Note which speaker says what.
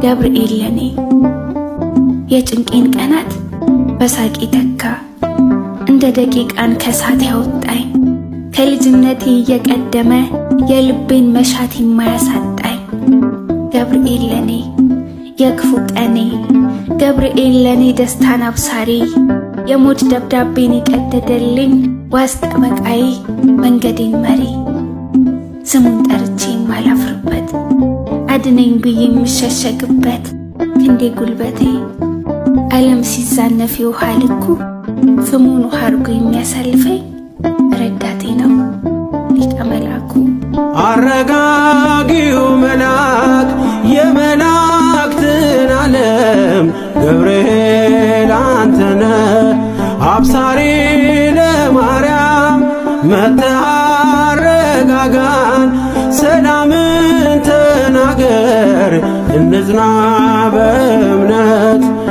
Speaker 1: ገብርኤል ለኔ የጭንቄን ቀናት በሳቂ ተካ፣ እንደ ደቂቃን ከሳት ያወጣኝ፣ ከልጅነቴ እየቀደመ የልቤን መሻት የማያሳጣኝ ገብርኤል ለኔ የክፉ ቀኔ፣ ገብርኤል ለኔ ደስታን አብሳሪ፣ የሞት ደብዳቤን የቀደደልኝ ዋስ ጠበቃዬ፣ መንገዴን መሪ፣ ስሙን ጠርቼ የማላፍርበት፣ አድነኝ ብዬ የምሸሸግበት ክንዴ ጉልበቴ፣ ዓለም ሲዛነፍ የውሃ ልኩ ፍሙን ውሃ አድርጎ የሚያሳልፈኝ ረዳቴ ነው ሊቀ መላኩ።
Speaker 2: አረጋጊው መልአክ የመላእክትን ዓለም ገብርኤል አንተነ አብሳሪ ለማርያም መጥተህ አረጋጋን፣ ሰላምን ተናገር እንጽና በ